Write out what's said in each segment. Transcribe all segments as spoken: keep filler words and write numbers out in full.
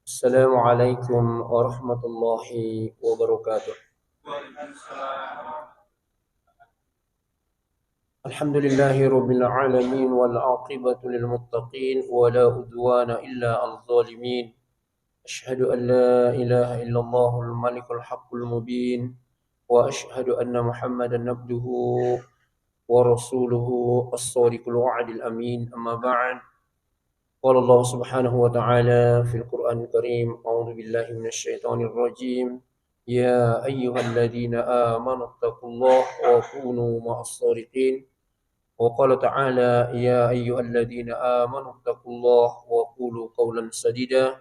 Assalamualaikum warahmatullahi wabarakatuh. الحمد لله رب العالمين، والعاقبة للمتقين، ولا عدوان إلا على الظالمين. أشهد أن لا إله إلا الله الملك الحق المبين، وأشهد أن محمدا عبده ورسوله الصادق الوعد الأمين. أما بعد، قال الله سبحانه وتعالى في القرآن الكريم: أعوذ بالله من الشيطان الرجيم. يا أيها الذين آمنوا اتقوا الله وكونوا مع الصادقين. وقال تعالى: يا أيها الذين آمنوا اتقوا الله وقولوا قولا سديدا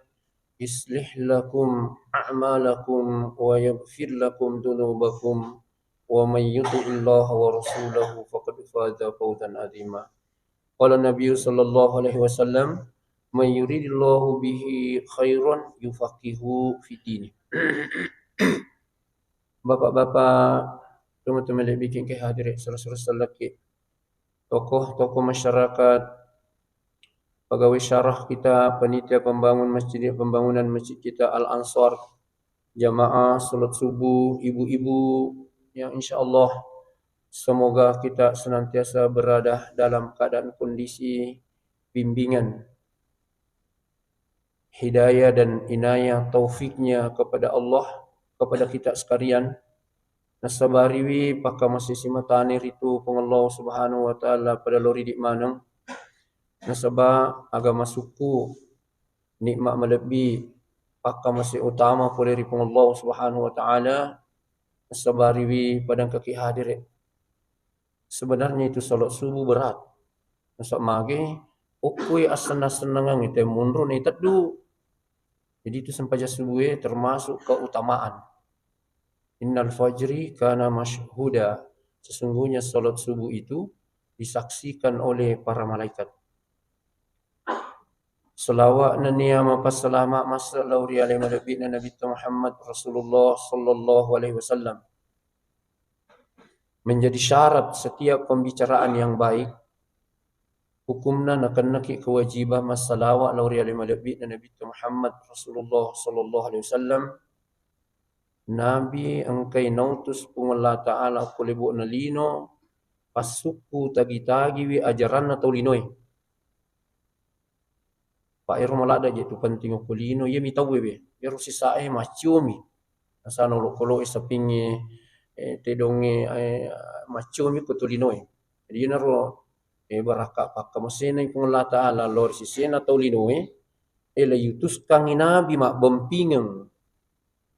يصلح لكم أعمالكم ويغفر لكم ذنوبكم ومن يطع الله ورسوله فقد فاز فوزا عظيما. قال النبي صلى الله عليه وسلم: من يريد الله به خيرا يفقهه في الدين. Bapak-bapak, teman-teman lebih king ke hadir, saudara-saudara sekalian, tokoh-tokoh masyarakat, pegawai syarah kita, panitia pembangun masjid, pembangunan masjid kita Al Ansor, jamaah salat subuh, ibu-ibu, yang insya Allah semoga kita senantiasa berada dalam keadaan kondisi bimbingan, hidayah dan inayah taufiknya kepada Allah, kepada kita sekalian. Nasabariwi pakkamase simatane ritu Puang Allah Subhanahu wa Ta'ala pada lori di maneng. Nasaba agama sukku nikmat malebbi, pakkamase utama pole ri Puang Allah Subhanahu wa Ta'ala. Nasabariwi padang kaki hadire. Sebenarnya itu salat subuh berat. Nasaba mage, okkoi assenna-sennangang itu munro ni teddu. Jadi itu sempajang subuh termasuk keutamaan. Innal fajri kana masyhuda. Sesungguhnya salat subuh itu disaksikan oleh para malaikat. Salawat nennia mapassalama massa lao ri ale malebbi'na Nabitta Muhammad Rasulullah sallallahu alaihi wasallam. Menjadi syarat setiap pembicaraan yang baik, hukumna nakennaki kewajiban massalawa lao ri ale malebbi'na Nabitta Muhammad Rasulullah sallallahu alaihi wasallam. Nabi engkai nautus Puang Allah Ta'ala ko lebo'na lino, passukku tagi-tagiwi ajaranna tau linoe. Pa ero maladda je tu penting okko lino, iya mi tauwe be. Ero sisae macciomi. Nasana olokoloe sapingnge, eh, tedongnge, eh, macciomi ko tu linoe. Jadi yenaro, eh, barakka pakkamasena Puang Allah Ta'ala lao ri sisena tau linoe, eh, la yutuskangngi nabi mabbempingeng.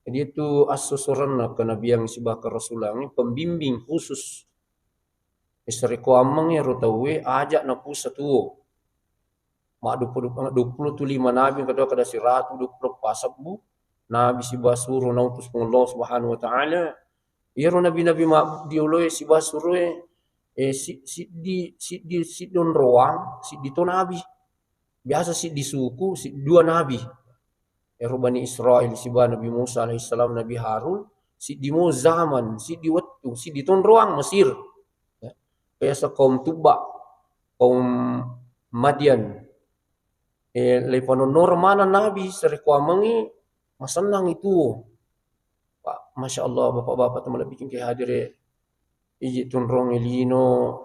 Jadi itu assosorenna kenabian sibawa kerasulan, pembimbing khusus. Isareko ammengnge ro tauwe aja napusa tuo. Ma dua puluh, dua puluh tu lima nabi, engka to kada siratu dua puluh pasebbu nabi sibawa suro nautus Puang Allah Subhanahu wa Ta'ala. Iyaro nabi-nabi ma dioloe sibawa suroe, eh, si-, siddi, siddi, siddi onroang, siddi to nabi. Biasa siddi suku, si-, dua nabi. Ero Bani Israel sibawa Nabi Musa alaihissalam, Nabi Harun, siddi mo zaman, siddi wettu, siddi tonroang Mesir. Ya. Biasa kaum Tubba, kaum Madian. Eh, leipanonnoreng maneng nabi, sarekkuammengngi masennang itu. Pak, Masya Allah, bapak-bapak, teman lebih ke hadir ya. Iji tunrong lino,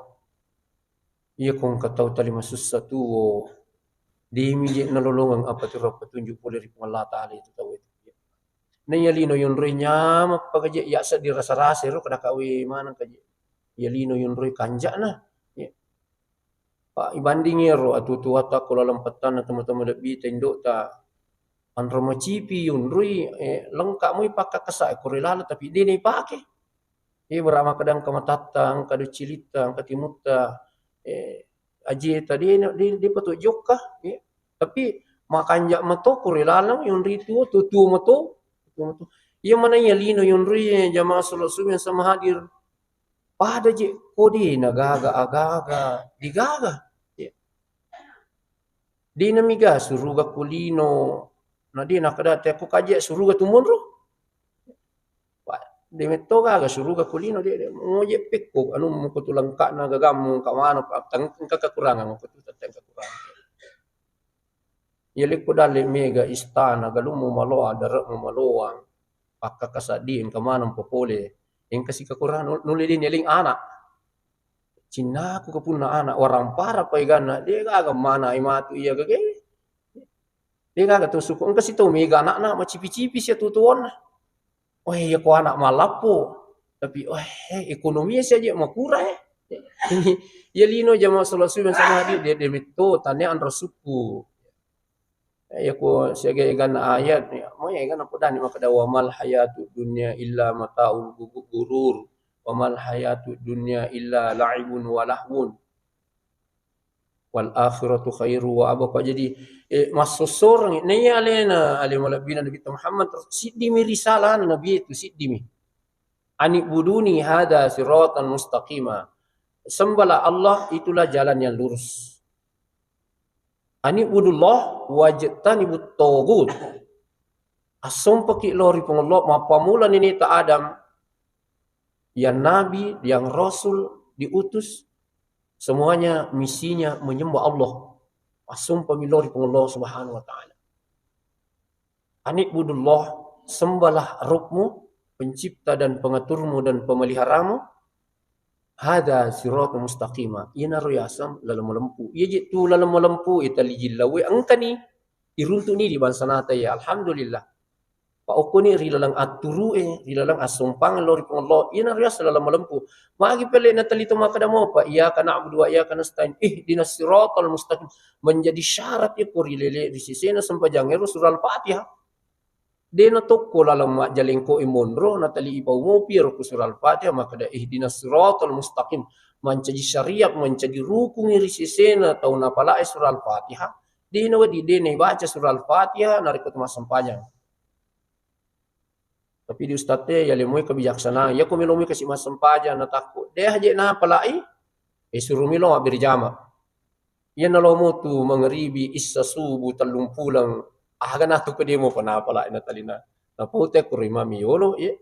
iya ko engka tau tali masussa tuo, demi je nalolongeng apa tu petunjuk pole ri Puang Allah Ta'ala itu tau itu. Nah, iya lino yonroi nyameng pakaje, ya seddi rasa-rasa ro kada kawe maneng kaje. Iya lino yonroi kanjana. Ya. Pak, ibandingi ro atu tuata ko laleng pettanna teman-teman lebbi tendok ta. Anro macipi yonroi, eh, lengkap moi pakkakasa ko ri laleng tapi de naipake. Ibarat makkeda engka matatta, engka doccilitta, engka timutta, eh, ajeta, de, de, de pato jokka, eh. Tapi makanja mato ko ri laleng yonroi tuo, tuo, tuo mato, tuo mato. Iya mana iya lino yonroi, eh, jamaah salat subuh yang sama hadir. Pada je ko de nagaga aga-aga, digaga. Ya. De namiga suruga ko lino, na de nakkeda te ko kaje suruga tu monro. Wa, de metto gaga suruga ko lino, de, de, moje pekko, anu, muko tu lengkapna gagammu, engka maneng, tang-, engka kekurangan, muko tu tang-, kekurangan. Iya lekko dalle mega istana, galummu maloa, dare'mu maloang, pakkakasaddi engka maneng popole, engka sikakurang, nul-, nulle dini eling anak. Cinnaku kepunna anak, warampara paeganna, degaga mana matu iya gage. Degaga tu suku, engka sitau mega anakna, macipi-cipi sia tutuonna. Oh, iya ko anak malappo. Tapi, oh, eh, ekonomi sia je makura, eh. Iya lino jama sholat subuh sama di, de, de metto, tane anra suku. Eh, iya ko siaga eganna ayat, ya, mau ya eganna podani makkeda, "Wa mal hayatud dunya illa mataul gu-, gu-, gurur. Wa mal hayatud dunya illa la'ibun wa lahwun. Wal akhiratu khairu wa abqa." Jadi, eh, massossoreng. Naiya alena, ale malebbina Nabi Muhammad, siddimi risalah Nabi itu, siddimi. "Anibuduni hadza siratan mustaqima." Sembahlah Allah, itulah jalan yang lurus. "Anibudullah wajtanibut taghut." Assompaki lao ri Puang Allah, mappamula neneta Adam, yang nabi, yang rasul, diutus, semuanya misinya menyembah Allah. Assompami lao ri Puang Allah Subhanahu wa Ta'ala. "Anibudullah, sembahlah Rabbmu, pencipta dan pengaturmu dan pemeliharamu, hadza siratal mustaqima." Iyanaro yaseng laleng malempu. Iya je tu laleng malempu, ita lijin lawe engkani. Iruntuni di bangsa nata ya, alhamdulillah. Pa okkoni ri laleng atturu'e, ri laleng assompang lao ri Puang Allah, iyanaro yaseng laleng malempu. Magi pele natali to makkeda mopa, "Iyyaka na'budu wa iyyaka nasta'in, ihdinas siratal mustaqim." Menjadi syarat ya ko ri lele ri sesena sempajang ero surah Al-Fatihah. De natokko laleng majjalengko'i monro, natali ipau mopi ero ku surah Al-Fatihah, makkeda, "Ihdinas siratal mustaqim." Mancaji syariat, mancaji rukungi ri sesena tau napalae surah Al-Fatihah. De nawedding de naibaca surah Al-Fatihah narekko to massempajang. Tapi di ustadz e, ya lemoi kebijaksanaan. Ya ko melomoi kasi massempajang, natakko. De haje napalai, eh, suro milo mabbere jama. Iya nalomo tu mangeribi, issa subuh, tellumpuleng. Aga natu kedemo pa napalai natalina. Napau te kuro imami yolo, ya.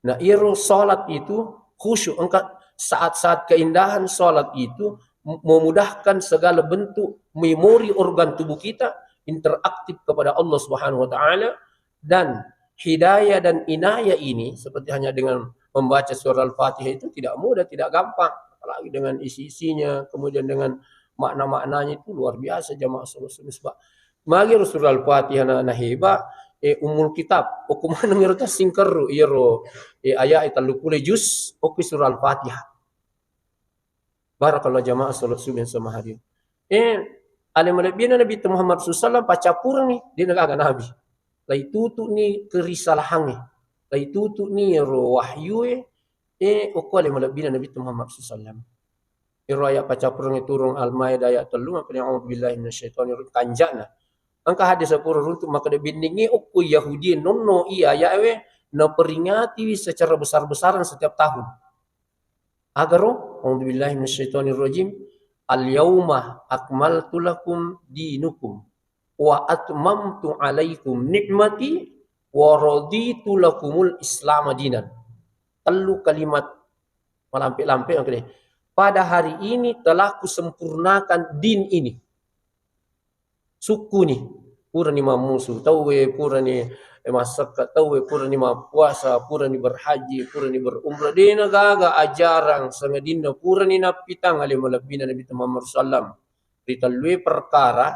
Nah, iyaro salat itu khusyuk. Engka saat-saat keindahan salat itu m-, memudahkan segala bentuk memori organ tubuh kita interaktif kepada Allah Subhanahu wa Ta'ala, dan hidayah dan inayah ini seperti hanya dengan membaca surah Al-Fatihah itu tidak mudah, tidak gampang. Apalagi dengan isi-isinya, kemudian dengan makna-maknanya itu luar biasa jamaah sholat sunnah. Sebab magi ro surah Al-Fatihah na, na heba, eh, Ummul Kitab. Okko maneng ero tassingkerru, iyaro, eh, ayat e tellu pule juz, okko surah Al-Fatihah. Barakallah jamaah sholat subuh yang sama hadir. Eh, ale malebbina Nabi Muhammad sallallahu alaihi wasallam paccappurengngi, de nagaga nabi. Laitutu'ni kerisalahangnge. Laitutu'ni ro wahyue, eh, okko ale malebbina Nabi Muhammad sallallahu alaihi wasallam. Iro ayat paccappurengnge turung Al-Maidah ayat tellu, makkeda, "A'udzubillahi minasyaitonirrajim," kanja'na. Engka hadis pura runtu makkeda, "Benningngi okko Yahudi nonno iya ayat we, naperingatiwi secara besar-besaran setiap tahun." Agaro, "A'udzubillahi minasyaitonirrajim. Al-yauma akmaltu lakum dinakum wa atmamtu alaikum ni'mati wa raditu lakumul Islam dinan." Tellu kalimat malampe-lampe, oke deh. "Pada hari ini telah kusempurnakan din ini." Sukkuni, purani mammusu tauwe, purani, eh, massekka tauwe, purani mappuasa, purani berhaji, purani berumrah, de nagaga ajarang sangadinna purani nappitang ale malebbina Nabi Muhammad sallam. Ri tellue perkara,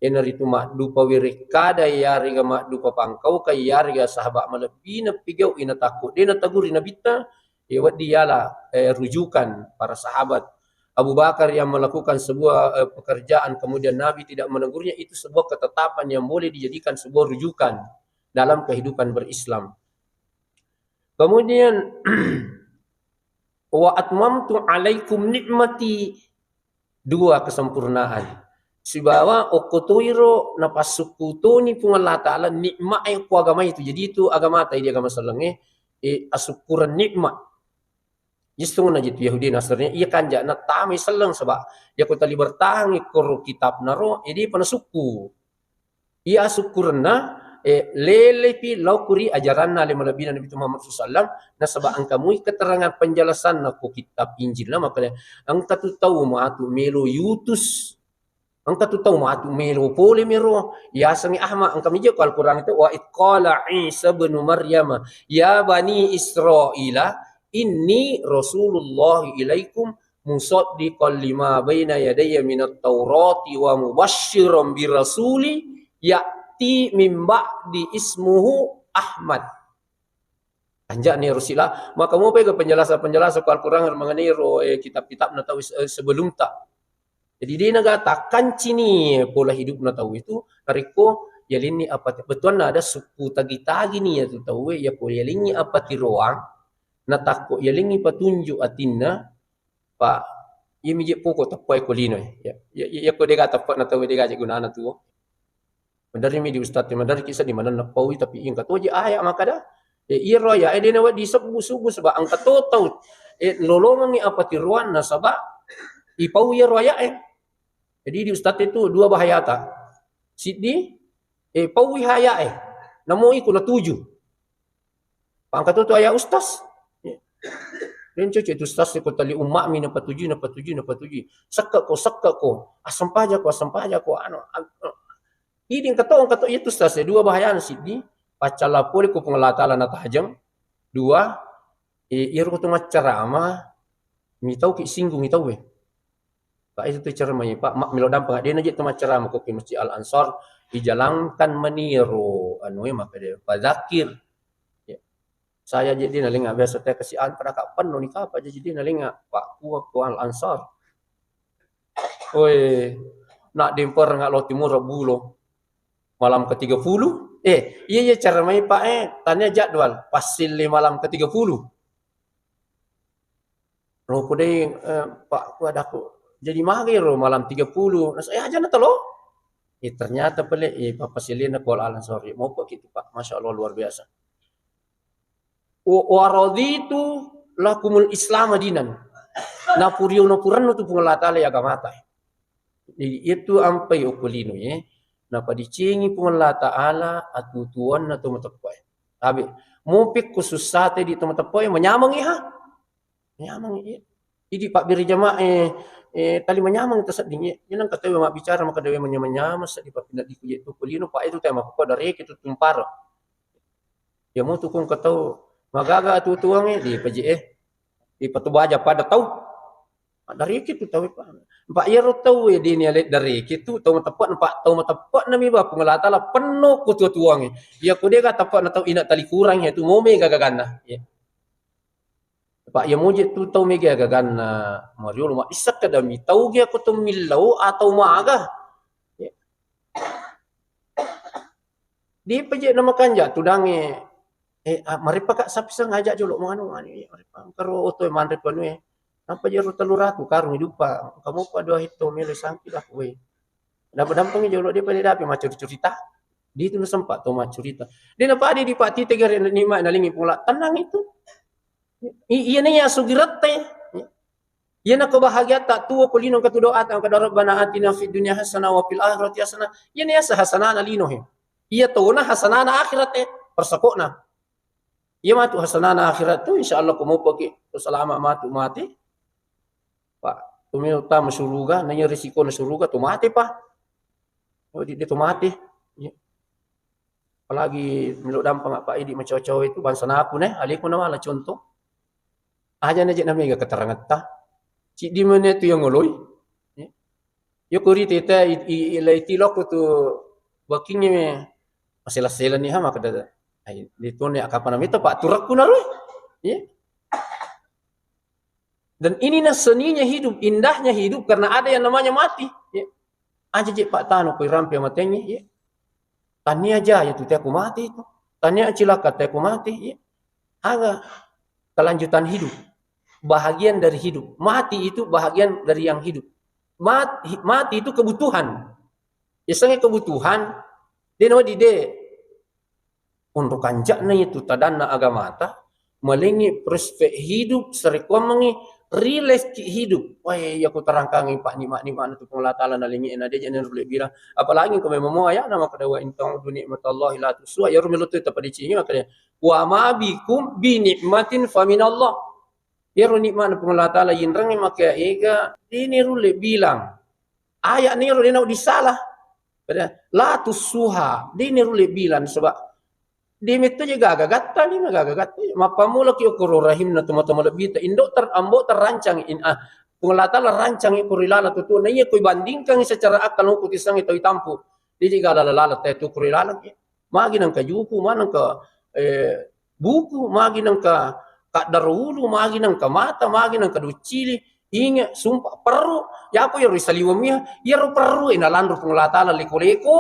iyanaritu maddupa werekkada, iyarega maddupa pangkauka, iyarega sahabat malebbina pigau'i natakko de nataguri Nabitta, eh, wedding yala, eh, rujukan para sahabat. Abu Bakar yang melakukan sebuah, eh, pekerjaan, kemudian Nabi tidak menegurnya, itu sebuah ketetapan yang boleh dijadikan sebuah rujukan dalam kehidupan berislam. Kemudian, "Wa atmamtu alaikum ni'mati," dua kesempurnaan. Sibawa okko toiro napassukku toni Puang Allah Ta'ala nikmat e ku agama itu. Jadi itu agamata, idi agama sellengnge, eh, asukkureng nikmat. Justru najitu Yahudi Nasrani, iya kanja'na tamai selleng, sebab iya ko tali bertahangngi koro kitabna ro, eh, depa nasukku. Iya asukkurenna, eh, lelepi lao kuri ajaranna ale malebbina Nabi Muhammad sallallahu alaihi wasallam, nasaba engka mui keterangan penjelasanna ko kitab Injilna, makkeda engka tu tau matu melo yutus Engka tu tau matu melo pole mero, yasengngi Ahmad, engka mi je ko Al-Quran itu, "Wa idh qala Isa ibnu Maryam, ya bani Israila, inni rasulullah ilaikum musaddiqan lima baina yadayya minat taurati wa mubasysyiran bi rasuli ya'ti min ba'di ismuhu Ahmad." Anja'ni ero sila, maka mopa ega penjelasan-penjelasan ko Al-Quran mengenai ro, eh, kitab-kitabna tau se-, eh, sebelumta. Jadi, de' naga takkancini pola hidupna tau itu, narekko yalenni apa, bettuanna ada sukku tagi-tagi ni ya tu tau, ya ko yalenni apa tiroang, natakko yalenni patunjuk atinna, pa, iya mi je poko teppa ko lino, ya. Ya, ya, ya ko de' ga teppa na tau, de' ga je gunana tuo. Maderri mi di ustaz, maderri ki seddi manenna paui, tapi engka toji aya makkada, eh, iyaro aya e de' nawedding disebbu-sebbu, saba engka to tau, eh, nolongengngi apa tiroanna, saba ipau iyaro aya e. Jadi di ustaz itu dua bahayata. Siddi, eh, paui aya e. Namo iko natuju. Pa engka to tu aya ustaz. Den cocok itu ustaz ko tali umma mi napatuju, napatuju, napatuju. Sekka ko, sekka ko. Asempajako, asempajako, anu, anu. Idi engka to, engka to, iya tu ustaz, dua bahayana siddi, paccalla pole ko Puang Allah Taala natajeng, dua, eh, iyaro ko tu maccarama, mitau ki singgung mitau e. Pak, itu tu cara mai, Pak, ma-, melo dampeng, de' na je tu maccarama ko ki Masjid Al Ansor, dijalankan meniro, anu e, maka dia, fadzakir. Ya. Saya je de' nalenga biasa te kasi an pada kapan no ni kapa jadi de' nalenga, Pak, kuwa ko Al Ansor. Oi, nak dimper nggak lo timur bulo. Malam ketiga puluh. Eh, iya, iya, cara mai, Pak, eh, tanya jadwal. Pasili malam ketiga puluh. Lo ku dei, eh, Pak, ku ada ku. Jadi magi ro malam tiga puluh. Nah, saya aja na telo. Eh, ternyata pele, eh, Papa Silina ko Al Ansor. Mau kok gitu, Pak. Masya Allah, luar biasa. Wa, wa raditu lakumul Islam dinan. Napurio, napurannu tu Puang Allah Taala ya agamata. Jadi, itu ampai okko lino, ye. Napadicengi Puang Allah Taala atutuanna to mateppa e. Tabe, mupik ku sussate di to mateppa e, manyameng ha. Manyameng, ye. Idi pabbiri jamaah, eh, eh, tali manyameng tasedding, ye. Ye nang katawe mabbicara, maka dewe manyameng-nyameng, seddi pappinaddiku je tu kulino, pa itu tema ko dareke tu tumpara. Ya mutu kung katau magaga atutuangnge, di paji, eh. Di patu baja pada tau. Dariki tu tau, Pak. Pak, iyaro tau, eh, di ni ale dariki tu tau mateppe, Pak, tau mateppe nami ba Puang Allah Taala penno ku tutuangnge. Ya ku dega teppe na tau ina tali kurang ya tu mo mega gaganna. Ya. Pak, iya muji tu tau mega gaganna mariolo ma issa kada mi tau ge aku tu millau atau maga. Ya. Di peje nama kanja tudange, eh, ah, maripa ka sapi sengaja jolo manu, manu, iya, maripa. Karo oto manre panu, eh. Apa jero telur aku karung hidup, Pak. Kamu pa dua hito mele sangki dah, weh. Dapat dampeng jolo dia pada dapat macuri-curita. Di itu sempat tu macurita. Dia napa di, di Pak Tite gare nikmat nalingi pula. Tenang itu. I-, iyana iya sugirette. Iyana kebahagiaan tak tua kulino ketu doa tak kada Rabbana atina fid dunya hasanah wa fil akhirati hasanah. Iyana iya hasanana lino he. Iya tona hasanana akhirat e. Persakona. Iya matu hasanana akhirat tu insya Allah ko mopaki. Salama matu mati. Pak, tumi utama suruga, nanya risiko na suruga tu mati, Pak. Oh, di, di tu mati. Iya. Apalagi melo dampeng apa idi macawa-cawa itu bangsa naku ne, aliku na wala contoh. Aja na je na mega keterangetta. Ciddi mene tu yang ngoloi. Ya. Yo kuri tete i, i, i, lai tilokku tu bakingi me masela-sela ni ha maka dada. Ai, di tu ne kapana mita Pak turakku na roi. Ya. Dan inilah seninya hidup, indahnya hidup karena ada yang namanya mati. Ya. Aja je Pak tano koi rampe matenge, ya. Tania aja ya tu teku mati itu. Tania cilaka teku mati, ya. Aga kelanjutan hidup. Bahagian dari hidup. Mati itu bahagian dari yang hidup. Mat-, hi-, mati itu kebutuhan. Isengnge kebutuhan, de nawa dide. Onro kanca'na itu tadanna agamata, malengngi prospek hidup, sarekkuammengngi relax ki hidup. Wah, iya ku terangkangi Pak nikmat-nikmatna tu Puang Allah Taala nalengngi na deja na rulle bilang. Apalagi ko memang mo ayana makkeda wa in ta'uddu nikmatallahi la tuhsuha. Ya rumelo tu tapadecengi makkeda wa ma bikum bi nikmatin faminallah. Iyaro nikmatna Puang Allah Taala yinrengnge makkeda ega, dene rulle bilang. Ayat niro de' nau disala. Pada la tussuha, de' niro le bilang sebab de' metto je gaga gatta, de' na gaga gatta. Mappammula ki okoro rahimna tomatoa malebbita. Indo ter-, ambo terrancang in, ah, Puang Allah Ta'ala rancang i kuri lala tutu. Na iya koi bandingkan secara akal ko tisangi toi tampu. De' je gala lala te tu kuri lala. Magi nengka juku, ma nengka, eh, buku, magi nengka kaddaro ulu, magi nengka mata, magi nengka duccili, inge, sumpah, perru, yapo yero isaliweng mia, yero perru, eh, nalanro Puang Allah Ta'ala leko-leko.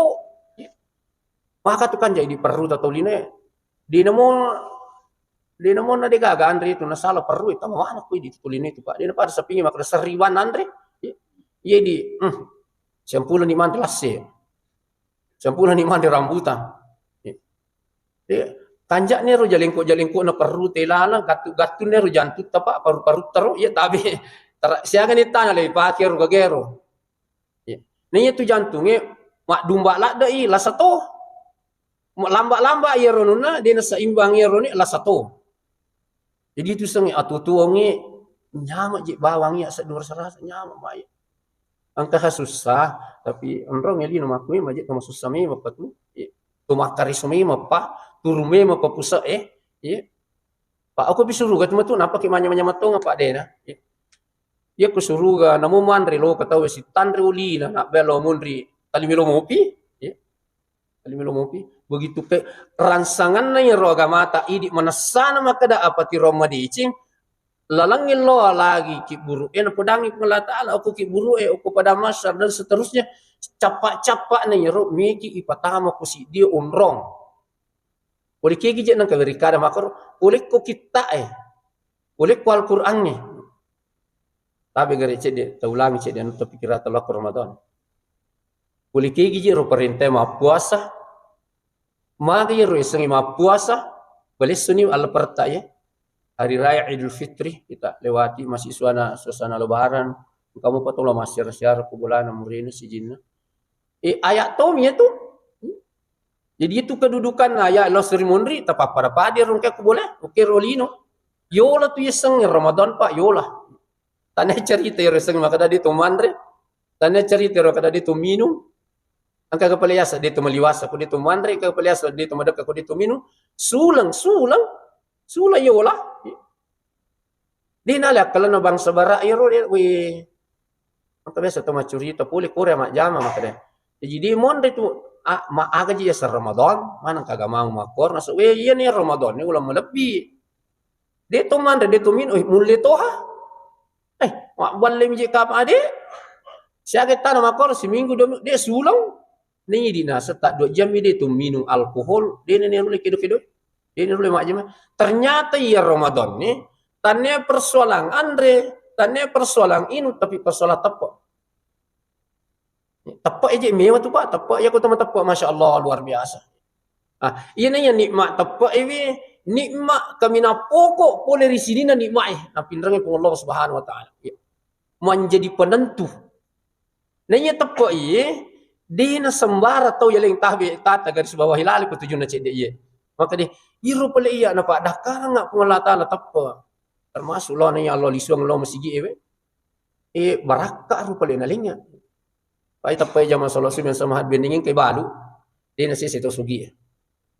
Maka tu kan jadi perru ta tolino, eh. De' namo, de' namo na de' gaga anre tu nasala perru, eh, tama mana kui di tolino itu, Pak. De' na pada sapingi maka seriwan anre. Iya di, hmm, sempulani manre lasse. Sempulani manre rambutan. Iya. Iya. Kanja'ni ro jalengko-jalengko na perru telana, gattu-gattunni ro jantutta, Pak, paru-parutta ro, iya tabe. Tara-, siaga ni tana le pake ro gagero. Iya. Na iya tu jantunge maddumba ladde i, lasa to. Lamba-lamba iyaro nunna, de' naseimbang iyaro ni, lasa to. Jadi itu sengi atutuongi nyama je bawang iya seddu rasa-rasa nyama mai. Engka ha susah, tapi enrong lino makkui maje to masussa memang pa tu. Iya. To makkareso memang pa, turu memang pa puse, eh. Iya. Pak, aku pi suruga tu matu, napa ki manyama-nyama tonga, Pak, de' na. Iya. Iya ku suruga, namo manre lo ka tau sitanre ulina, na belo munri, tali melo mopi. Iya. Tali melo mopi. Begitu ke rangsanganna iyaro agamata, idi manessana makkeda apa tiro madeceng, laleng illoa lagi kiburu e napodangi Puang Allah Ta'ala, okko kiburu e, okko padang mahsyar dan seterusnya, cappa-cappa na iyaro meki ipatama ko siddi onrong. Pole kegi je nengka rikkada makkoro, pole ko kitta e, pole ko Al-Quran e. Tabe gare cedde, taulangi cedde anu tapikirata lokko Ramadan. Pole kegi je ro parenta mappuasa, maga iyaro yasengnge mappuasa, balessuni alaperta ya. Hari Raya Idul Fitri kita lewati, masih suasana, suasana Lebaran. Engka mopa tau la massiara-siara ko bolana murena sijinna. Eh, ayat tomi ya tu. Jadi itu kedudukan ayat lo seri monri, tapappada-pada rongke ko bola, oke rolino. Yola tu yaseng Ramadan, Pak, yola. Tania cerita ya reseng makkeda de' to manre. Tania cerita ro kada de' to minung. Engka kepala yasa de' to maliwasa ko de' to manre, engka kepala yasa de' to madekka ko de' to minung. Sulang, sulang. Sulang yola. De' nale akkalenna bangsa bara iyaro de', weh. Engka biasa to maccurita pole kore majjama makkeda. Jadi de' monre tu, a, ma, aga ji yaseng Ramadan, maneng kaga mau makkoro, nasu, weh, iya ni Ramadan ni uleng malebbi. De' to manre, de' to minung, eh, mulle toha. Eh, mabballe mi je kapa ade. Siaga tana makkoro siminggu dua minggu, de' sulang. Ni dinaseng ta dua jam mi de' tu minung alkohol, de' ni rulle kedo-kedo. De' ni rulle majjama. Ternyata iya Ramadan ni, tania persoalan anre, tania persoalan inung, tapi persoalan teppe. Teppe je mewa tu, Pak, teppe ya ko teman teppe, Masya Allah, luar biasa. Ah, iya naiya nikmat teppe iwi, nikmat kaminang pokok pole ri sininna nikmat e, napinrengi Puang Allah Subhanahu wa Ta'ala. Ya. Menjadi penentu. Naiya teppe iye, de' na sembara tau yaleng tabe tata garis bawah hilali ko tujunna cedde iye. Maka de, iro pole iya na padakkarang Puang Allah Ta'ala teppe. Termasuk lo naiya lo lisuang lo masigi ewe. Eh, barakka ro pole nalengnga. Pai tappai jama solo sumeng sama hat bendingeng ke balu. De' na sese to sugi.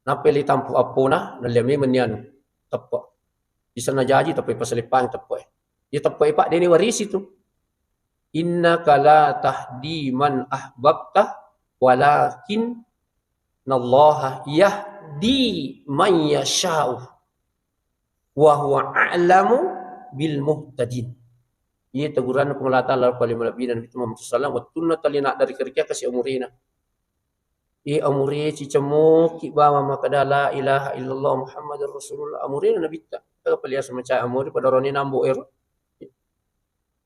Nappa le tampu appona, nalle memeng ni anu. Teppe. Bisa najaji teppe pasaleppang teppe. Ya teppe, Pak, de' ni warisi tu. Innaka la tahdi man ahbabta walakin nallaha yahdi man yasha'u. Wa huwa a'lamu bil muhtadin. Iya teguranna Puang Allah Ta'ala ko le malebbina Nabi Muhammad sallallahu alaihi wasallam, wettunna tali nadda rika-rika kasi amurena. Iya amure cicemoki bawang makkeda la ilaha illallah Muhammadur Rasulullah. Amurena Nabitta. Aga paliasa macai amure pada roni nambo ero.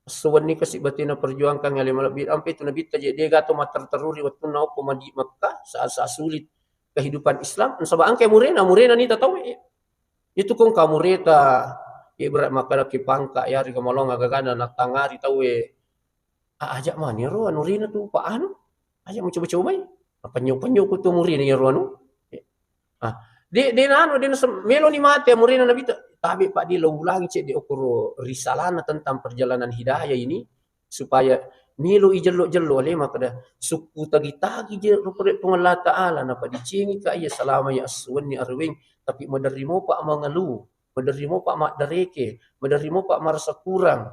Esso wenni kasi batena perjuangkan ale malebbi, ampe tu Nabitta je de gato matterteruri wettunna okko Madi-, Mekka saat-saat sulit kehidupan Islam. Nasaba engka murena, murena ni tau e. Itu kong kamureta, ibarat makkeda ki pangka, ya, riga malong agagana nattangari tau e. A-, aja mani ro anu rina tu, Pak, anu. Aja mencoba-cobai. Penyo-penyo ku tu murina ya ro anu. Ah, de, de nanu, de nasem-, melo ni mate murina Nabi ta-, tabe, Pak, de lo ulangi cedde okoro risalana tentang perjalanan hidayah ini. Supaya Melo i jello-jello ale makkeda, sukku tagi-tagi je rupa Puang Allah Ta'ala, napadecengi ka iya selama iya esso wenni aruweng, tapi maderri mopa mangalu, maderri mopa maddareke, maderri mopa marasa kurang,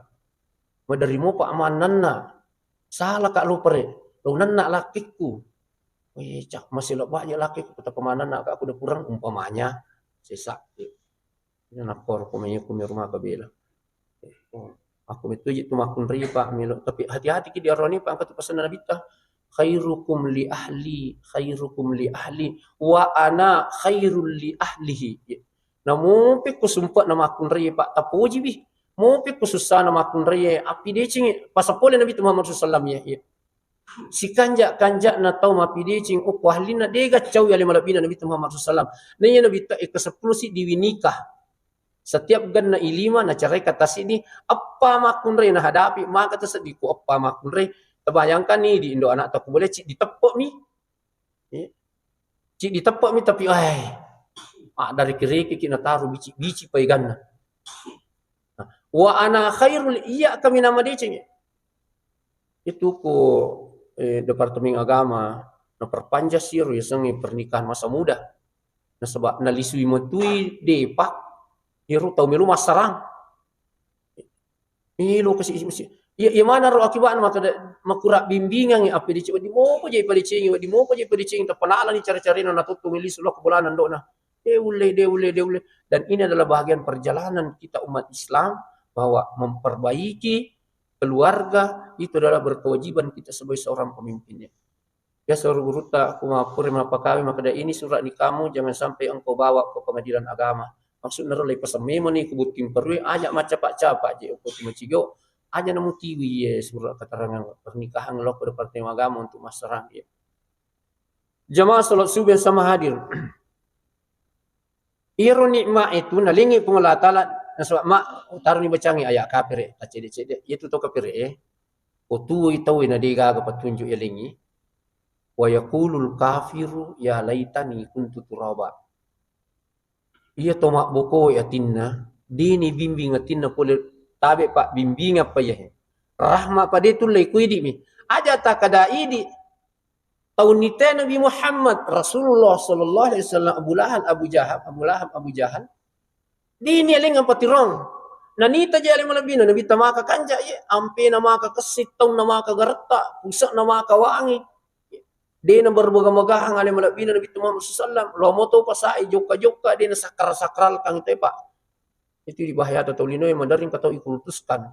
maderri mopa mannanna. Sala ka lo pare, lo nanna lakkekku. Weh, cak, masih lo baje lakkekku, tapi mananna ka aku udah kurang umpamanya. Sesa. Ina nakkoro ko manyakku mi rumah kabela. Aku mettuji tu makkunrai, Pak, melo. Tapi hati-hati ki di aroni, Pak, angka tu pasanna Nabitta. "Khairukum li ahli, khairukum li ahli, wa ana khairul li ahlihi." Namopi ko sumpa na makkunrai, Pak, tapoji bi. Mopi ko susah na makkunrai, api decengi. Pasapole Nabi Muhammad sallallahu alaihi wasallam, ya. Sikanja-kanjana tau mappideceng okko ahlinna, dega cau ale malebbina Nabitta Muhammad sallallahu alaihi wasallam. Naiya Nabitta eka seppulo siddi winikah. Setiap genna ilima nacarai kata siddi, eppa makkunrai nahadapi, maka taseddi ko eppa makkunrai. Tabayangkan ni di indo anak taku boleh cik ditepok mi. Iya. Cik ditepok mi tapi, eh, ah, dari kereke ki nataru bicik-bicik paiganna. Wa ana khairul, iya kami nama deceng. Itu ko, eh, Departemen Agama, naperpanjang siro yasengnge pernikahan masa muda. Nasaba nalisui matui depa, iyaro tau melo massarang. Melo kasi, iya, iya mana ro akibatna makkeda makura bimbingang, apa dicek, wedding moko je padecengi, wedding moko je padecengi, tappa nalani cara-carana natotto melisu lo ko bolana ndokna. De ulle, de ulle, de ulle. Dan ini adalah bahagian perjalanan kita umat Islam, bahwa memperbaiki keluarga itu adalah berkewajiban kita sebagai seorang pemimpin, ya. Biasa guru-gurutta, aku mappura mappakawe makkeda, "Ini surat nikahmu jangan sampai engkau bawa ke pengadilan agama." Maksudna ro, leipaseng memang ni ku bukti perue, aja macapa-capa je ko tu macigo, aja namutiwi ye surat keterangan pernikahan lo ke Departemen Agama untuk massarang, ya. Jamaah salat subuh yang sama hadir. Iyaro nikmat itu nalengngi Puang Allah Ta'ala, nasaba ma, taroni bacangi ayat kapere, taccede-cede. Iyatu to kapere e, otuwoi tauwe na degaga petunjuk yalengngi. Wa yaqulul kafiru ya laitani kuntu turaba. Iya to mabboko atinna, dini bimbing atinna pole tabe pabbimbingang pa iyahe. Rahma pa de tullei ku idi mi. Aja takkada idi, tau nite Nabi Muhammad, Rasulullah sallallahu alaihi wasallam, Abu Lahab, Abu Jahal, Abu Lahab, Abu Jahal. Dini aleng apa tirong. Nanita je ale malebbina, Nabi tamaka kanja ye, ampena maka kessi, taunna maka garetta, pusakna maka wangi. De na bermegah-megahang ale malebbina Nabi Muhammad sallallahu alaihi wasallam. Lomo to pasai jokka-jokka, de na sakral-sakralkan tepa. Itu di bahaya tau linoe, maderri engka tau ikultuskan.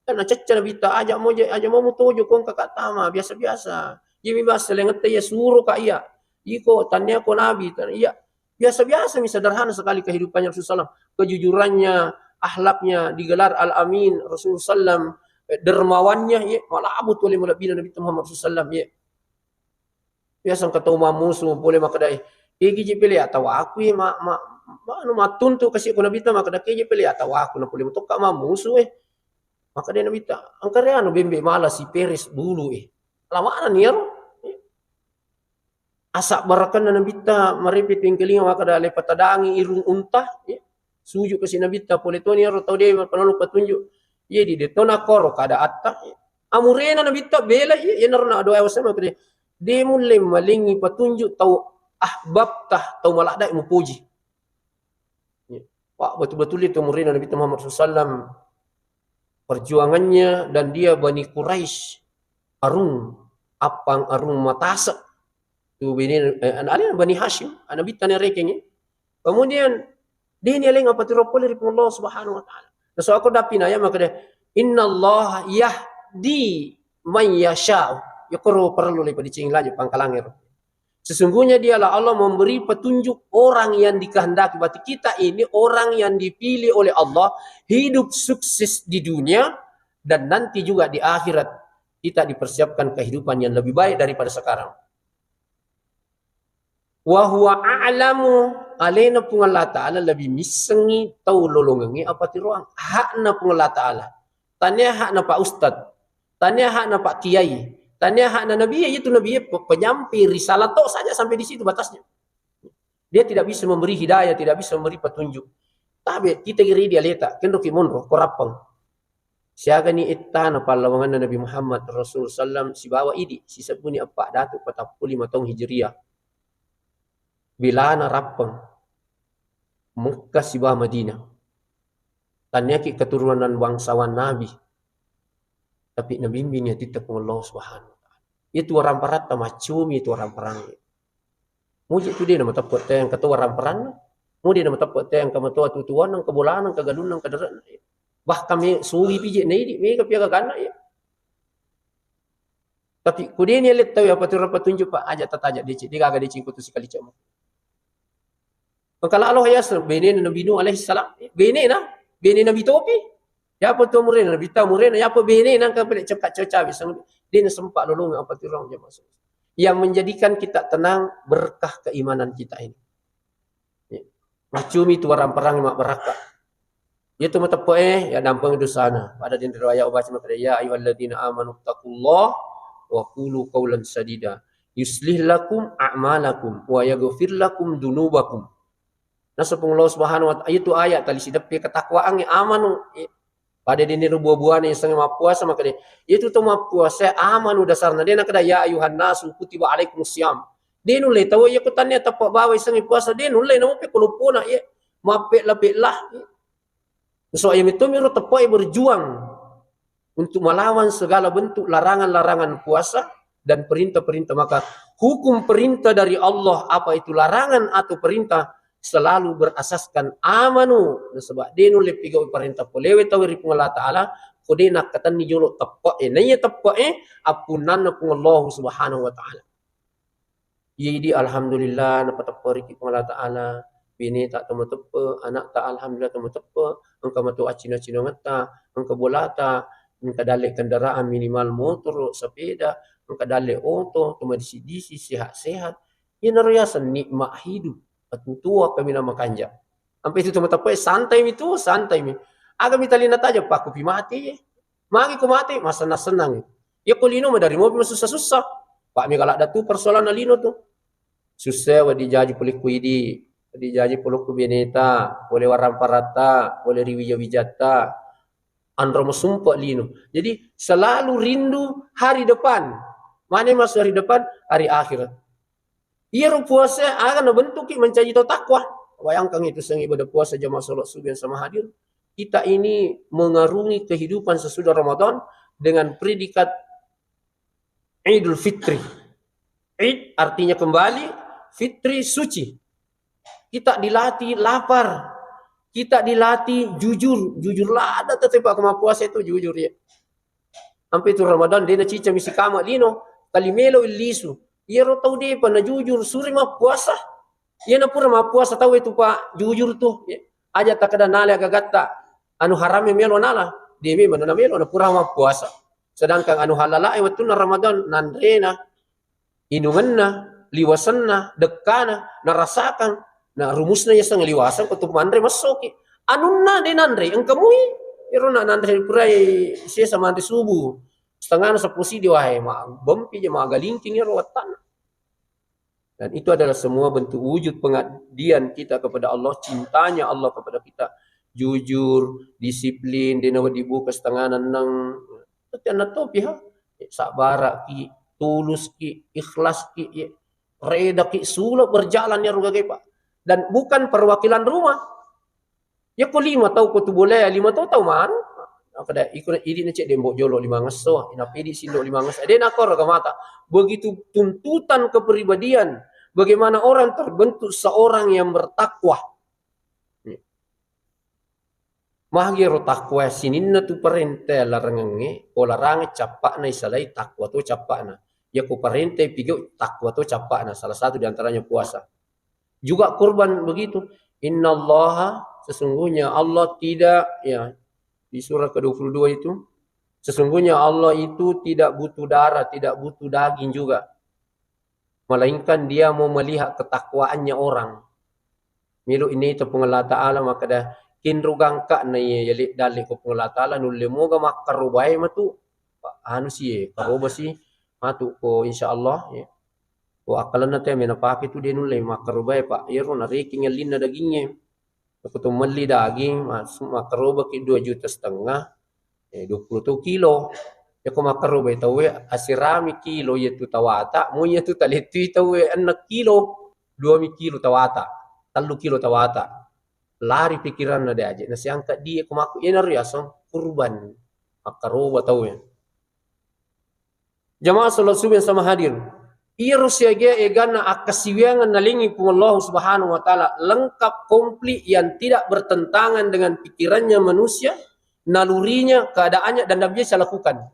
Kan nacecca Nabitta, aja mo je, aja mo mutojo ko engka ka tama, biasa-biasa. Iya mi bahasa lengetta iya suro ka iya. Iko tannia ko nabi, tan-, iya biasa-biasa mi, sederhana sekali kehidupannya Rasulullah sallallahu alaihi wasallam. Kejujurannya, akhlaknya, digelar Al-Amin, Rasulullah sallam, eh, dermawannya, iya, malabu tu oleh malebbina Nabi Muhammad sallallahu alaihi wasallam, iya. Biasa engka tau mammusu pole makkedae, "Kegi je pele atawa aku e ma, ma, ma, anu, mattuntu kasi ko Nabitta makkeda, kegi pele atawa aku na pole mutokka mammusu e." Makkeda Nabitta, "Engka re anu bembe mala si peres bulu e." Lawana ni iyaro. Asa barakanna Nabitta marepe tengkelinga makkeda, "Le patadangi irung unta." Sujud kasi Nabitta, pole toni iyaro tau de mapanolo patunjuk. Iya di de tona koro kada atta. Amurena Nabitta bela, iya, iyanaro na doa wasema kede. De mulle malengngi patunjuk tau ahbabta, tau maladda mupoji. Iya. Pak, betul-betul itu amurena Nabitta Muhammad sallallahu alaihi wasallam, perjuangannya dan dia Bani Quraisy, arung, appang arung matase. Tu bini, eh, anak, anak Bani Hashim, anak Nabitta narekeng, ya. Kemudian, dini aleng apa tiro pole ri Puang Allah Subhanahu wa Ta'ala. Nasaba ko dapi naya makkeda, "Innallaha yahdi man yasha." Ya koro perlu le padicing laju pangkalange ro. Sesungguhnya dialah Allah memberi petunjuk orang yang dikehendaki. Berarti kita ini orang yang dipilih oleh Allah, hidup sukses di dunia, dan nanti juga di akhirat kita dipersiapkan kehidupan yang lebih baik daripada sekarang. Wa huwa a'lamu, alena Puang Allah Ta'ala lebih missengi tau lolongengnge apa tiroang. Hakna Puang Allah Ta'ala. Tania hakna Pak Ustadz. Tania hakna Pak Kiai. Tania hakna Nabi, yaitu Nabi pe-, penyampai risalah tok saja sampai di situ batasnya. Dia tidak bisa memberi hidayah, tidak bisa memberi petunjuk. Tabe, kita kiri dia leta, kenro ki monro, korappang. Siagani ettana pallawanganna Nabi Muhammad Rasul sallam sibawa idi, sisebbuni eppa datu patappulo lima taung Hijriah. Bilana rappeng Mekka sibawa Madinah. Tanniaki keturunan bangsawan Nabi. Tapi nabimbing atitta Puang Allah Subhanahu wa Ta'ala. Itu waramparatta, maccumi itu waramparang. Muji tu de na mateppe te engka to waramparanna. Mu de na mateppe te engka matoa tutuanna, engka bolana, engka galunna, engka dere'na. Bahkan me sugi pije na idi, mega piaga ganna ya. Tapi kudeni ele tau ya patunjuk, Pak, aja tataja deceng, de gaga deceng ko tu sikali cek. Engka lalo yaseng benena Nabi Nuh alaihi salam, benena, bene Nabi Topi. Yapa tu murena, Nabi ta murena, yapa benena engka pele cekak cocawe sang, de na sempat lolong apa tu orang jamaah. Yang menjadikan kita tenang, berkah keimanan kita ini. Ya. Maccumi tu waramparang mabbarakka. Iya tu mateppe e, ya dampeng dosana. Pada dini riwayat ubaca makkeda, "Ya ayyuhalladzina amanu taqullaha wa qulu qaulan sadida. Yuslih lakum a'malakum wa yaghfir lakum dunubakum." Naseng Puang Allah Subhanahu wa Ta'ala, itu ayat tali sideppe ketakwaan, amanu. Pada dini ro buah-buahna yang sengaja mappuasa, makkeda, itu to mappuasa, amanu dasarna. De nakkeda, "Ya ayuhan nasu kutiba alaikumus siyam." De nulle tau iya ko tannia teppe bawa isengi puasa, de nulle namupe ko loppona iya. Mappella-pella. So, iya mitu miro teppe berjuang untuk melawan segala bentuk larangan-larangan puasa dan perintah-perintah. Maka hukum perintah dari Allah, apa itu larangan atau perintah, selalu berasaskan amanu. Nasaba de nulle pigau parenta polewe tau ri Puang Allah Ta'ala, ko de nakkatenni jolo teppe e. Naiya teppe e, appunnanna Puang Allah Subhanahu wa Ta'ala. Iya idi, alhamdulillah, napatepperiki Puang Allah Ta'ala, beneta to mateppe, anakta alhamdulillah to mateppe, engka mato accino-cinongetta, engka bolata, engka dalle kendaraan minimal motoro, sepeda, engka dalle oto, to madisi-disi, sehat-sehat. Iyanaro yaseng nikmat hidup, atutua kaminang makanja. Ampe itu to mateppe, santai mi tu, santai mi. Aga mi talina taja, pakkupi mate ye. Magi ko mate, masenna-senang. Iya ko lino madari mopi masussa-sussa. Pak mega ladda tu persoalanna lino tu. Sussa wedding jaji pole ku idi, wedding jaji pole ku beneta, pole waramparatta, pole ri wija-wijatta. Anro masumpe lino. Jadi selalu rindu hari depan. Mana masuk hari depan? Hari akhirat. Iyaro puasa aga nabentuki mencaji tau takwa. Bayangkan itu, seng ibadah puasa, jamaah salat subuh yang sama hadir. Kita ini mengarungi kehidupan sesudah Ramadan dengan predikat Idul Fitri. Id artinya kembali, fitri suci. Kita dilatih lapar, kita dilatih jujur, jujur lada tetap kema puasa itu jujur ya. Ampe tu Ramadan, de nacica misi kama lino, tali melo lisu. Iyaro tau depa na jujur, suri mappuasa. Iya na pura mappuasa tau itu, Pak, jujur tu. Ya. Aja takkeda nala gagatta, anu haram melo nala. De memang na melo na pura mappuasa. Sedangkan anu halala e wettunna Ramadan, nanrena, inungenna, liwasenna, dekkana, narasakan, na rumusna yaseng liwaseng ko tu manre massoki. Anunna de nanre, engka mui, ero na nanre purai sesa manre subuh. Setengahna seppulo sidi wae, ma bempi je magalingking ero wettanna. Dan itu adalah semua bentuk wujud pengabdian kita kepada Allah, cintanya Allah kepada kita. Jujur, disiplin, de nawedding buka setengah nenneng. Tette anna topi ha. Sabbaraki, tuluski, ikhlaski, redaki, sula berjalan ya rugagai, Pak. Dan bukan perwakilan rumah. Ya ko lima tau ko tu boleh, lima tau tau manu. Kada ikut idi na cek dembok jolo lima ngesso, inapedi sindo lima ngesso. Dia nakor ke mata. Begitu tuntutan kepribadian, bagaimana orang terbentuk seorang yang bertakwa. Magi ro takwa sininna tu parente larangengnge, ko larange cappa'na isalai takwa to cappa'na. Ya ko parente pigau takwa to cappa'na, salah satu di antaranya puasa. Juga kurban begitu. Innallaha, sesungguhnya Allah tidak, ya, di surah kedua puluh dua itu, sesungguhnya Allah itu tidak butuh darah, tidak butuh daging juga. Melainkan Dia mau melihat ketakwaannya orang. Melo ini itu Puang Allah Ta'ala makkeda, kinrugangka na iya yali dalle ko Puang Allah Ta'ala, nulle moga makkarobae matu. Anu si, karoba si, matu ko insya Allah, ya. Ko akkalenna te mena pake tu de nulle makkarobae, Pak. Iyaro nareking ellinna dagingnge. Ko to melli daging, mas-, makkarobaki dua juta setengah. Eh, dua puluh tau kilo. Yako makkarobai tauwe, asirami kilo iyatu tawata, mo iyatu talettui tauwe enneng kilo, duami kilo tawata, tellu kilo tawata. Lari pikiranna de aje, nasiangka die ko makku, iyanaro yaseng kurban. Makkaroba tauwe. Jamaah salat subuh yang sama hadir. Iyaro siaga eganna akkasiwiangan nalengi Puang Allah Subhanahu wa Ta'ala, lengkap, komplit, yang tidak bertentangan dengan pikirannya manusia, nalurinya, keadaannya, dan Nabi bisa lakukan.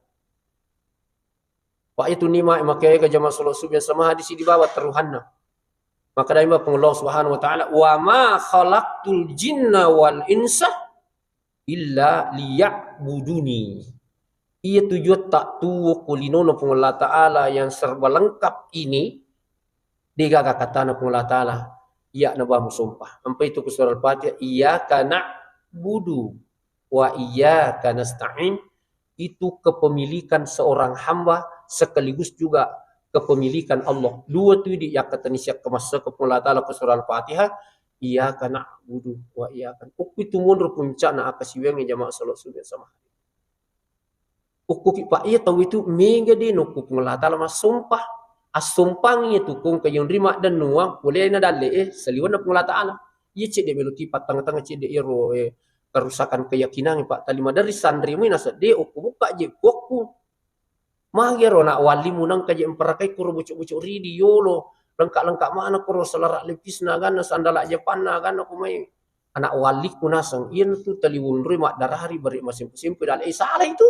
Pak, itu nikmat maka ega jamaah salat subuh yang sama hadir di bawah teruhanna. Maka dari Puang Allah Subhanahu wa Ta'ala, "Wa ma khalaqtul jinna wal insa illa liya'buduni." Iya tujuan tak tuwo ko linono Puang Allah Ta'ala yang serba lengkap ini, degaga katana Puang Allah Ta'ala, iya na ba musompa. Ampai itu ku surah Al-Fatihah, "Iyyaka na'budu wa iyyaka nasta'in." Itu kepemilikan seorang hamba sekaligus juga kepemilikan Allah. Dua tu idi yakkatenni siakka masseke Puang Allah Ta'ala ku surah Al-Fatihah, "Iyyaka na'budu wa iyyaka." Okku itu monro puncakna akkasiwiangnge jamaah salat subuh sama. Okkuki, Pak, iya tau itu mega de nokku Puang Allah Ta'ala massompa. Assompangi itu kong kayunri maddennuang, pole na dalle, eh, saliwenna Puang Allah Ta'ala. Iya cedde melo ki pattanga-tanga cedde iyaro, eh, kerusakan keyakinan, Pak. Tali maderri sanremu naseng de okku bukka je puakku. Magi ero nak walimu nangka je mparakai kuro bucuk-bucuk ridi yolo. Lengka-lengka mana kuro selara lepisna ganna, sandala Jepanna ganna kumai. Anak waliku naseng, iyanatu tali wonroi maddarari bari masempu-sempu dale. Eh, salah itu.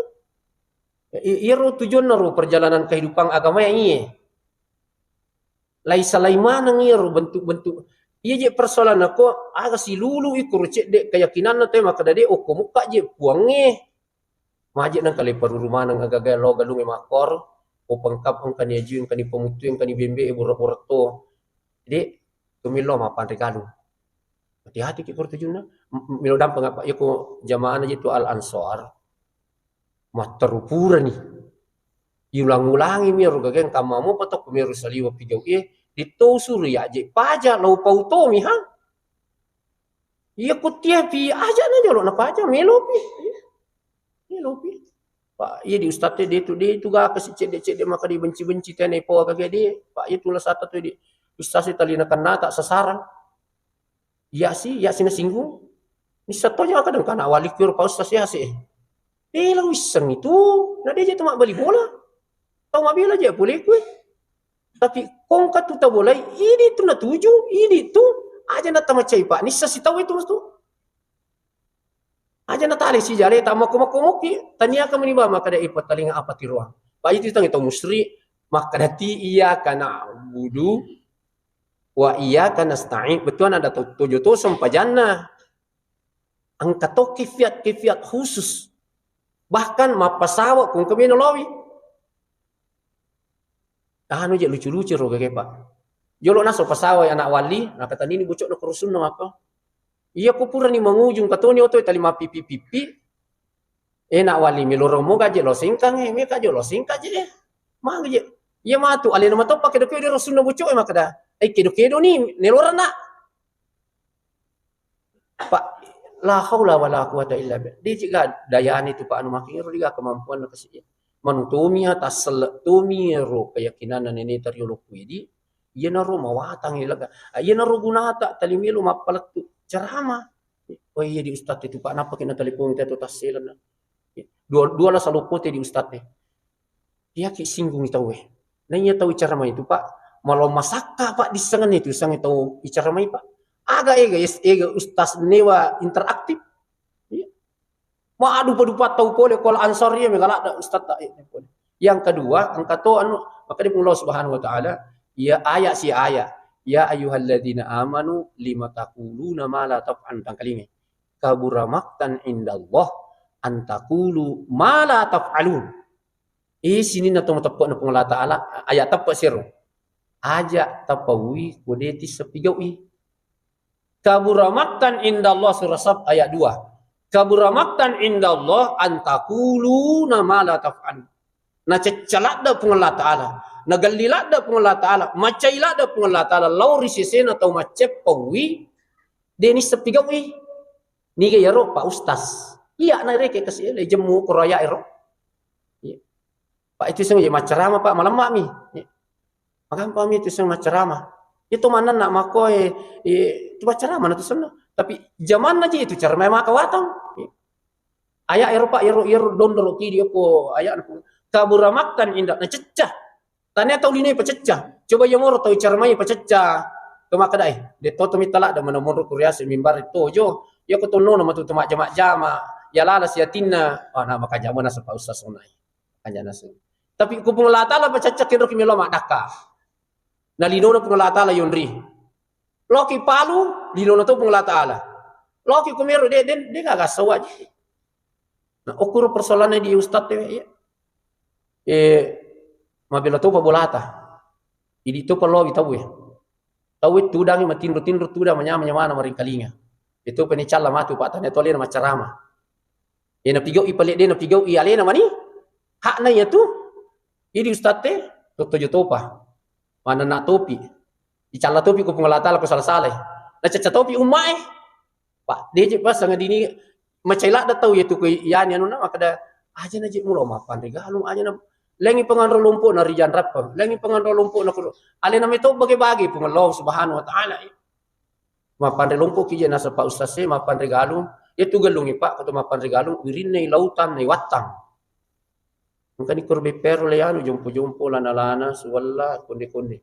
I-, iyaro tujuanna ro perjalanan kehidupan agama yang iye. Lai salai maneng iyaro bentuk-bentuk. Iya je persoalan ko aga silulu ikuro cedde keyakinanna te makkeda de okko mukka je puangnge. Maje nang kale paruru maneng agaga lo galunge makkoro, opengkap engkani ajui, engkani pamuttu, engkani bembe, e bura-bura to. Jadi, tumillo mapanre galung. Hati-hati ki koro tujunna. M-, m-, melo dampeng apa? Iyako jamaahna je tu Al Ansor. Matteru purani. Iulang-ulangi mi ro gageng kamma mopa to ko meru saliwa pigau e, ditto usuru ya je paja, lau pau tomi ha. Iya kuttia pi aja na jolo na paja, melopi. Melopi. Pak, iya di ustaz e, de tu, de tu gaka si cedde-cedde maka dibenci-benci tena ipo kage de. Pak, iya tu lasata tu di ustaz e tali na kennata sasaran. Iya si, iya si nasinggung. Nissa to jaka dengka na wali kiro Pak Ustaz ya si. Eh, la wisseng itu, na de je tu mabbali bola. Tau mabela je pole kue. Tapi kongka tu tabolai, idi tu natuju, idi tu aja na tamacai Pak. Nissa si tau itu tu. Aja na tali si jale ta mako-mako moki, tania ka meni ba makkada ipatalinga apa tiroang. Pak itu tangi tau musri, makkada ti iyyaka na'budu wa iyyaka nasta'in. Betul ada to-, tojo to sempajanna. Engka to kifiat-kifiat khusus. Bahkan mappasawa kung kemeno lowi. Anu je lucu-lucu ro gage, Pak. Jolo naso pasawa anak wali, nakatanini bocok no kerusunna mappa. Iya ku purani mangujung katoni oto tali mapipi-pipi. Eh, nak wali, milorong mo gaje lo singkang, eh, meka jo lo singkang je. Magi je. Iya matu alena matoppa kedo-kedo ro sunna bocok e makkada. Eh, kedo-kedo ni nelorana. Pak, la haula wala quwata illa billah. Diji ga dayani tu Pak anu makiro diga kemampuan kasi. Manu tomia tasselle tomia ro keyakinanna nene tariolo kuidi. Iyanaro mawatang lega. Iyanaro gunata talimelo mappalettu ceramah. Oh iya di ustaz itu Pak, napa kena telepon kita tu tasselenna. Dua, dua la saloppo te di ustaz e. Iyaki singgungi tauwe. Naiya tau icaramai tu, Pak, malo masakka, Pak, dissengenni tu, dissengenni tau icaramai, Pak. Aga ega, yes, ega ustaz newa interaktif. Iya. Madupa-dupa tau pole, kalau Ansor iya mega ladda ustaz tak, iya, pole. Yang kedua, engka to anu, maka di Allah Subhanahu wa Ta'ala, ya ayat si ayat, "Ya ayyuhalladzina amanu lima taquluna ma la taf'alun," tangkalingi. "Kabura maqtan indallah an taqulu ma la taf'alun." Eh, sininna to mateppe'na Puang Allah Ta'ala, ayat teppe' siro. Aja tapaui ko de tisseng pigau'i. Kabura maqtan indallah, surah Saf ayat dua. Kabura maqtan indallah an taquluna ma la taf'alun. Nacecca ladde Puang Allah Ta'ala, nagelli ladde Puang Allah Ta'ala, macai ladde Puang Allah Ta'ala, lao ri sesena tau macceppaui, de nisseng pigau'i. Niga iyaro Pak Ustaz. Iya na reke kasi le jemmu ko raya ero. Iya. Pak itu seng maccarama Pak, malemma mi. Iya. Magampang mi itu seng maccarama. Itu manenna makko e, e, itu maccarama na tu senna. Tapi jamanna ji itu cara mai maka watang. Iya. Aya ero Pak, ero, ero dondoro kidi ko aya na Puang. Kabura makan indak na cecca. Tania tau lino pacecca. Coba iya moro tau cara mai pacecca. To makkeda e, de to to mittala da mana monro kuriase mimbar tojo. Iya ko tonno na matu to majjama-jama. Iya lala siatinna. Wah, na makajama na sepa ustaz sonai. Makajana se. Tapi ku Puang Allah Taala pacecca kenro ki melo maddakka. Na linona Puang Allah Taala yonri. Loki Palu, linona to Puang Allah Taala. Loki kumero de de de gaga sawaji. Nah, okuro persoalannya di ustaz te ya. Eh, mabela topa bolata. Idi topa lowi tau ya. Tau itu udangi matinro-tinro tudang manyama-nyamana maringkalinga. Itu peni calla matu Pak tanya tole na macarama. Iya napigau'i pale de napigau'i alena mani. Hakna iya tu. Idi ustaz te, totojo topa. Mana na topi. Icalla topi ko Puang Allah Taala ko sala-salai. Na cacca topi ummae. Pak, deje pas sangadini macai ladda tau iya tu ko yani anu na makkeda aja na je mulo mapanre galung aja na lengi penganro lompo na rijan rappeng. Lengi penganro lompo na kulo. Alena meto bage-bage Puang Allah Subhanahu wa Taala. Mapanre lompo ki je nasaba ustaz e mapanre galung. Iya tu gellungi Pak, katu mapanre galung, wirinna i lautan na i wattang. Engkani koro beppero le anu jompo-jompo lana-lana suwella konde-konde.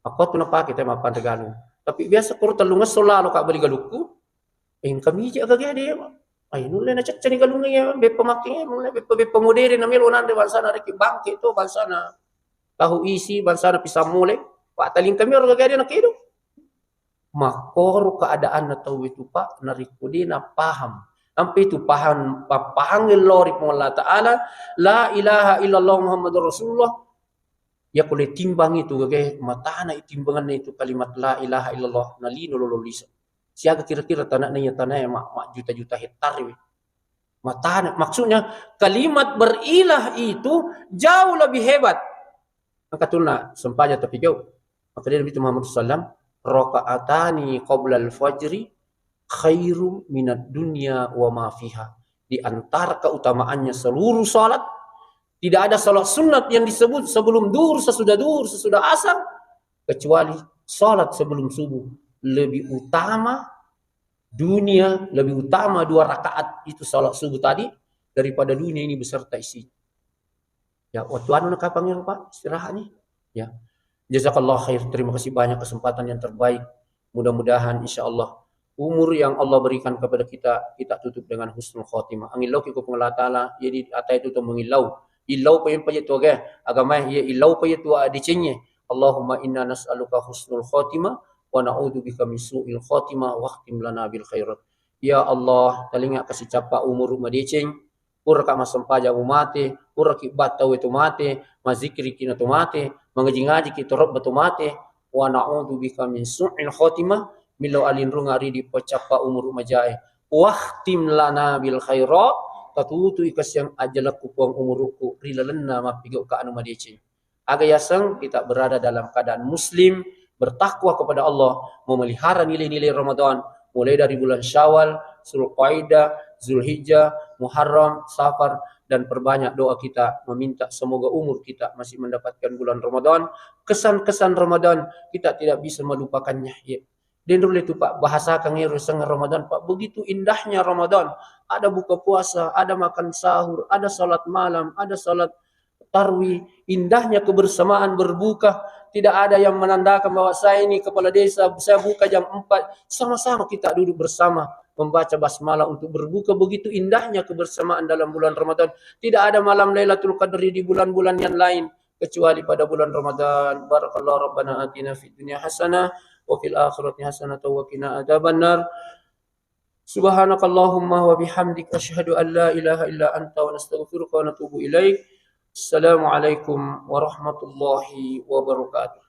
Makkuatu napake te mapanre galung. Tapi biasa koro tellungesso lalo ka beli galukku. Engka miji aga gede. Ai nulle na ceccani galungnge ya beppa makke nulle beppa beppa modere na melo nanre bangsana reki bangke to bangsana tahu isi bangsana pisang mole. Pak talingka mi oro gede na kedo. Makkoro keadaanna tauwe tu Pak narekko de napaham. Ampe tu paham papahang lao ri Puang Allah Taala, la ilaha illallah Muhammadur Rasulullah. Ya kole timbang itu gage matana timbanganna itu kalimat la ilaha illallah nalino lolo liso. Siaga kira-kira tanah iya tanah ma, ma juta-juta hektar we. Matana maksudnya kalimat berilah itu jauh lebih hebat. Angka tunna sempaja tapi jauh. Maka dia Nabi Muhammad sallam, rakaatani qablal fajri khairum minad dunya wa ma fiha. Di antara keutamaannya seluruh salat, tidak ada salat sunat yang disebut sebelum duhur, sesudah duhur, sesudah asar, kecuali salat sebelum subuh. Lebih utama dunia, lebih utama dua rakaat itu salat subuh tadi daripada dunia ini beserta isinya. Ya, waktu anu na kapang ya, Pak, istirahat nih. Ya. Jazakallah khair. Terima kasih banyak kesempatan yang terbaik. Mudah-mudahan insya Allah umur yang Allah berikan kepada kita, kita tutup dengan husnul khotimah. Angin lau ki ko Puang Allah Taala, jadi atai tu mengillau. Illau pa yang paja tu aga, agama ya illau pa ya tu adecenye. Allahumma inna nas'aluka husnul khotimah wa na'udzubika min su'il khotimah wa khtim lana bil khairat. Ya Allah, talinga kasi capa umur madeceng, puraka massempajang mate, puraki battau itu mate, mazikiriki na tu mate, mangaji-ngajiki torobba tu mate, wa na'udzu bika min su'il khotimah, millau alinrunga ridi pacappa umuru majae. Wahtim lana bil khairat, tatutui kasiang ajalakku Puang umurukku ri lalenna mappigauka anu madeceng. Aga yaseng kita berada dalam keadaan muslim, bertakwa kepada Allah, memelihara nilai-nilai Ramadan, mulai dari bulan Syawal, Zulqaidah, Zulhijjah, Muharram, Safar, dan perbanyak doa kita meminta semoga umur kita masih mendapatkan bulan Ramadan, kesan-kesan Ramadan kita tidak bisa melupakannya. Ya. Denro le tu Pak bahasakan ero seng Ramadan Pak, begitu indahnya Ramadan. Ada buka puasa, ada makan sahur, ada salat malam, ada salat tarwi, indahnya kebersamaan berbuka. Tidak ada yang menandakan bahwa saya ini kepala desa, saya buka jam empat. Sama-sama kita duduk bersama membaca basmalah untuk berbuka. Begitu indahnya kebersamaan dalam bulan Ramadan. Tidak ada malam Lailatul Qadri di bulan-bulan yang lain kecuali pada bulan Ramadan. Barakallahu rabbana atina fid dunya hasanah wa fil akhirati hasanah wa qina adzabannar. Subhanakallahumma wa bihamdik, asyhadu an la ilaha illa anta wa nastaghfiruka wa natubu ilaik. Assalamualaikum warahmatullahi wabarakatuh.